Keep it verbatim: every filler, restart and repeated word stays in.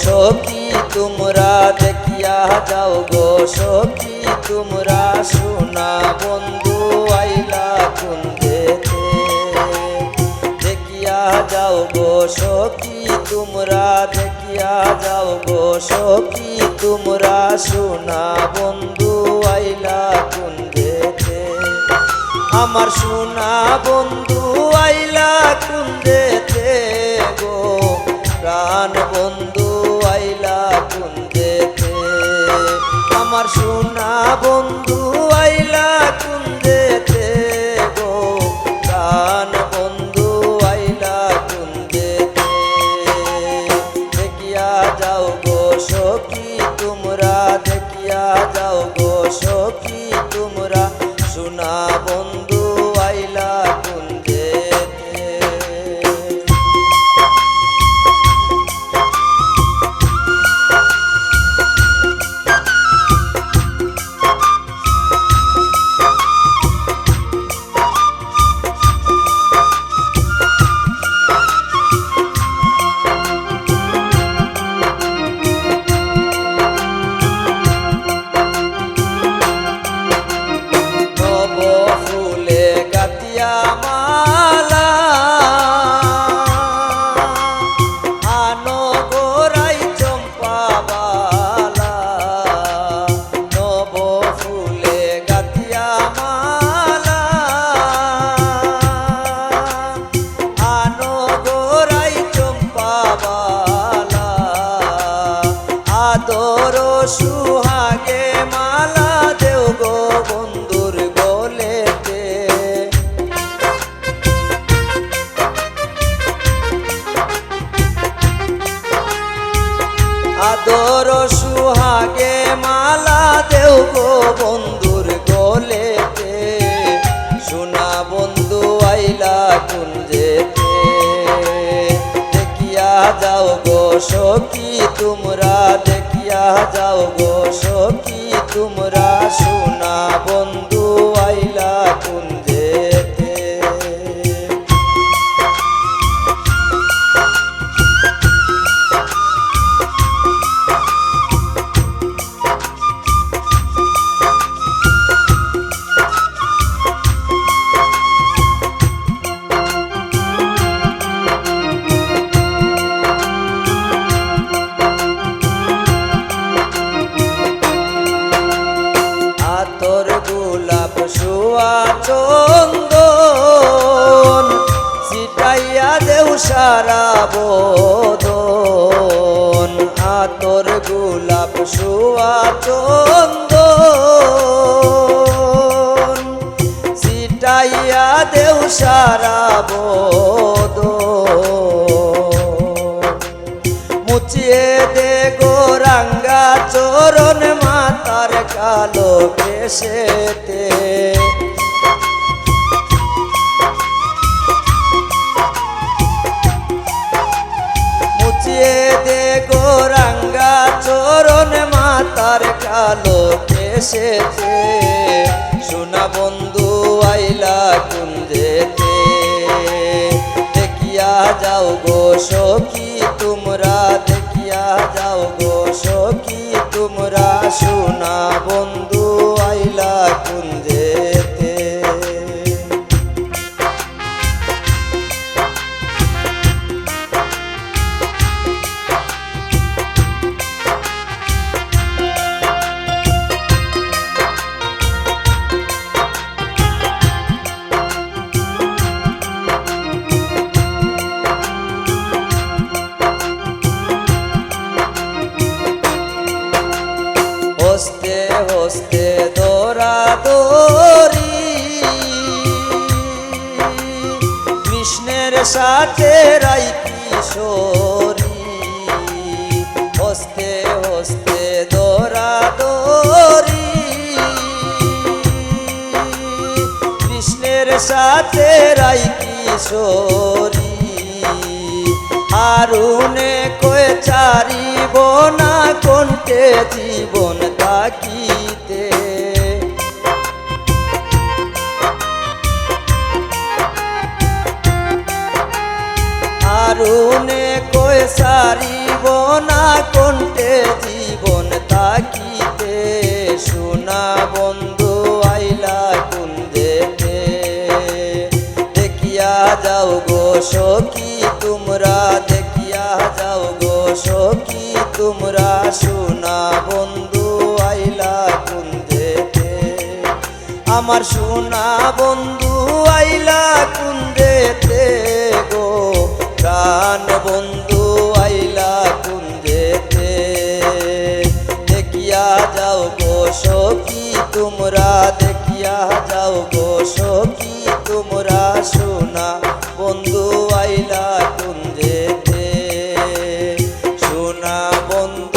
সখী তুমরা দেখিয়া যাও গো, সখী তুমরা সোনা বন্ধু আইলা কুন দেশে। দেখিয়া যাও গো সখী তুমরা, দেখিয়া যাও গো সখী তুমরা, সোনা বন্ধু আইলা কুন দেশে। আমার সোনা বন্ধু আইলা কুন দেশে গো, প্রাণ বন্ধু আইলা কুন দেশে। আমার সোনা বন্ধু আইলা কুন দেশে গো, প্রাণ বন্ধু আইলা কুন দেশে। দেখিয়া যাও গো সখী তুমরা, দেখিয়া যাও গো সখী তুমরা, সোনা বন্ধু আইলা কুন দেশে। নব ফুলে গাঁথিয়া মালা, আনো গরাই চম্পা বালা। নব ফুলে গাঁথিয়া মালা, আনো গরাই চম্পা বালা। আদর সুহাগে মালা দেও গো বন্ধুর গলেতে। আদর সুহাগে মালা দেও গো বন্ধুর গলেতে। সোনা বন্ধু আইলা কুন দেশে। দেখিয়া যাও গো সখী তুমরা, দেখিয়া যাও গো সখী তুমরা, সোনা বন্ধু আইলা কুন দেশে। আতর গোলাপ সোয়া চন্দন, ছিটাইয়া দেও সারা বদন। আতর গোলাপ সোয়া চন্দন, ছিটাইয়া দেও সারা বদন। মুছিয়ে দে গো রাঙ্গা চরণ মাতার কালো কেশেতে। মুছিয়ে দে গো রাঙ্গা চরণ মাতার কালো কেশেতে। সোনা বন্ধু আইলা কুন দেশে। দেখিয়া যাও গো সখী তুমরা, দেখিয়া যাও গো সখী তুমরা, সোনা বন্ধু আইলা কুন দেশে। হস্তে হস্তে ধরা ধরি, কৃষ্ণের সাথে রাই কিশোরী। হস্তে হস্তে ধরা ধরি, কৃষ্ণের সাথে রাই কিশোরী। আরুণে কয় ছাড়িব না কণ্ঠে জীবন থাকিতে। আরুণে কয় ছাড়িব জীবনা কণ্ঠে জীবন থাকিতে, সোনা বন্ধু আইলা কোন দেশে? দেখিয়া যাও গো সখী তোমরা, দেখিয়া যাও গো সখী তোমরা, সোনা বন্ধু আইলা কোন দেশে? আমার সোনা বন্ধু আইলা কোন দেশে গো, প্রাণ বন্ধু আইলা কোন দেশে? দেখিয়া যাও গো সখী তোমরা, দেখিয়া যাও গো সখী তোমরা, সোনা বন্ধু আইলা কোন দেশে? সোনা বন্ধু